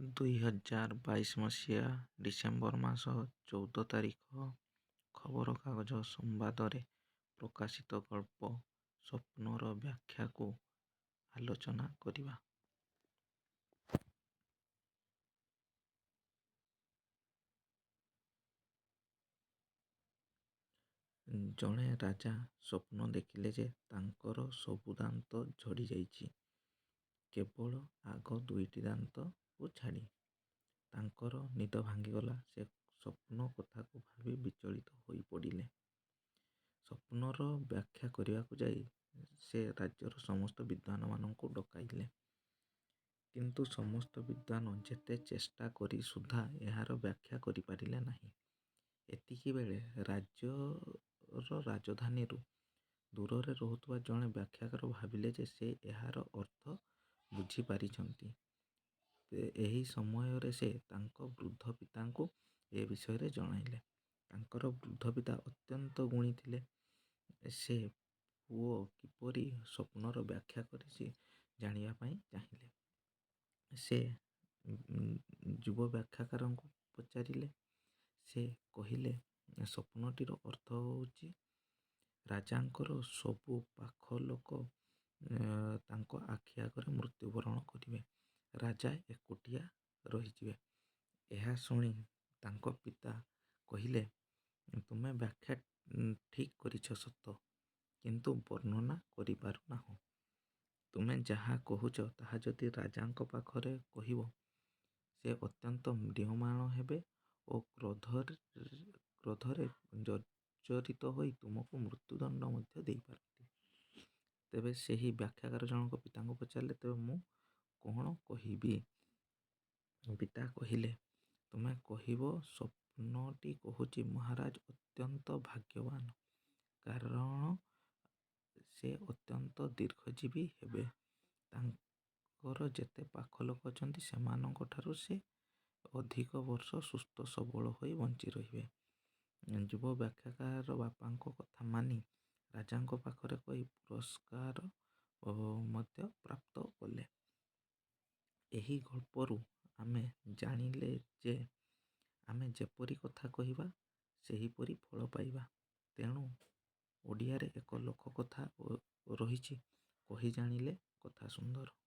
2022 ମସିହା ଡିସେମ୍ବର ମାସ 14 ତାରିଖ ଖବରକାଗଜ ସମ୍ବାଦରେ ପ୍ରକାଶିତ ଗଳ୍ପ ସ୍ୱପ୍ନର ବ୍ୟାଖ୍ୟାକୁ ଆଲୋଚନା କରିବା। ଜଣେ ରାଜା ସ୍ୱପ୍ନ ଦେଖିଲେ ଯେ ତାଙ୍କର ସବୁ ଦାନ୍ତ ଝଡ଼ିଯାଇଛି, କେବଳ ଆଗ ଦୁଇଟି ଦାନ୍ତକୁ ଛାଡ଼ି। ତାଙ୍କର ନିଦ ଭାଙ୍ଗିଗଲା। ସେ ସ୍ୱପ୍ନ କଥାକୁ ଭାବି ବିଚଳିତ ହୋଇପଡ଼ିଲେ। ସ୍ୱପ୍ନର ବ୍ୟାଖ୍ୟା କରିବାକୁ ଯାଇ ସେ ରାଜ୍ୟର ସମସ୍ତ ବିଦ୍ୱାନମାନଙ୍କୁ ଡକାଇଲେ। କିନ୍ତୁ ସମସ୍ତ ବିଦ୍ୱାନ ଯେତେ ଚେଷ୍ଟା କରି ସୁଦ୍ଧା ଏହାର ବ୍ୟାଖ୍ୟା କରିପାରିଲେ ନାହିଁ। ଏତିକିବେଳେ ରାଜ୍ୟର ରାଜଧାନୀରୁ ଦୂରରେ ରହୁଥିବା ଜଣେ ବ୍ୟାଖ୍ୟାକାର ଭାବିଲେ ଯେ ସେ ଏହାର ଅର୍ଥ ବୁଝିପାରିଛନ୍ତି। ଏହି ସମୟରେ ସେ ତାଙ୍କ ବୃଦ୍ଧ ପିତାଙ୍କୁ ଏ ବିଷୟରେ ଜଣାଇଲେ। ତାଙ୍କର ବୃଦ୍ଧ ପିତା ଅତ୍ୟନ୍ତ ଗୁଣୀ ଥିଲେ। ସେ ପୁଅ କିପରି ସ୍ୱପ୍ନର ବ୍ୟାଖ୍ୟା କରିଛି ଜାଣିବା ପାଇଁ ଚାହିଁଲେ। ସେ ଯୁବ ବ୍ୟାଖ୍ୟାକାରଙ୍କୁ ପଚାରିଲେ। ସେ କହିଲେ, ସ୍ୱପ୍ନଟିର ଅର୍ଥ ହେଉଛି ରାଜାଙ୍କର ସବୁ ପାଖ ଲୋକ ତାଙ୍କ ଆଖି ଆଗରେ ମୃତ୍ୟୁବରଣ କରିବେ। ରାଜା ଏକୁଟିଆ ରହିଯିବେ। ଏହା ଶୁଣି ତାଙ୍କ ପିତା କହିଲେ, ତୁମେ ବ୍ୟାଖ୍ୟା ଠିକ୍ କରିଛ ସତ, କିନ୍ତୁ ବର୍ଣ୍ଣନା କରିପାରୁନାହଁ। ତୁମେ ଯାହା କହୁଛ ତାହା ଯଦି ରାଜାଙ୍କ ପାଖରେ କହିବ, ସେ ଅତ୍ୟନ୍ତ ମ୍ରିୟମାଣ ହେବେ ଓ କ୍ରୋଧରେ ଜର୍ଜରିତ ହୋଇ ତୁମକୁ ମୃତ୍ୟୁଦଣ୍ଡ ମଧ୍ୟ ଦେଇପାରନ୍ତି। ତେବେ ସେହି ବ୍ୟାଖ୍ୟାକାର ଜଣକ ପିତାଙ୍କୁ ପଚାରିଲେ, ତେବେ ମୁଁ କ'ଣ କହିବି? ପିତା କହିଲେ, ତୁମେ କହିବ ସ୍ୱପ୍ନଟି କହୁଛି ମହାରାଜ ଅତ୍ୟନ୍ତ ଭାଗ୍ୟବାନ, କାରଣ ସେ ଅତ୍ୟନ୍ତ ଦୀର୍ଘଜୀବୀ ହେବେ। ତାଙ୍କର ଯେତେ ପାଖ ଲୋକ ଅଛନ୍ତି, ସେମାନଙ୍କଠାରୁ ସେ ଅଧିକ ବର୍ଷ ସୁସ୍ଥ ସବଳ ହୋଇ ବଞ୍ଚି ରହିବେ। ଯୁବ ବ୍ୟାଖ୍ୟାକାର ବାପାଙ୍କ କଥା ମାନି ରାଜାଙ୍କ ପାଖରେ କହି ପୁରସ୍କାର ମଧ୍ୟ ପ୍ରାପ୍ତ କଲେ। ଏହି ଗଳ୍ପରୁ ଆମେ ଜାଣିଲେ ଯେ ଆମେ ଯେପରି କଥା କହିବା, ସେହିପରି ଫଳ ପାଇବା। ତେଣୁ ଓଡ଼ିଆରେ ଏକ ଲୋକକଥା ରହିଛି, କହି ଜାଣିଲେ କଥା ସୁନ୍ଦର।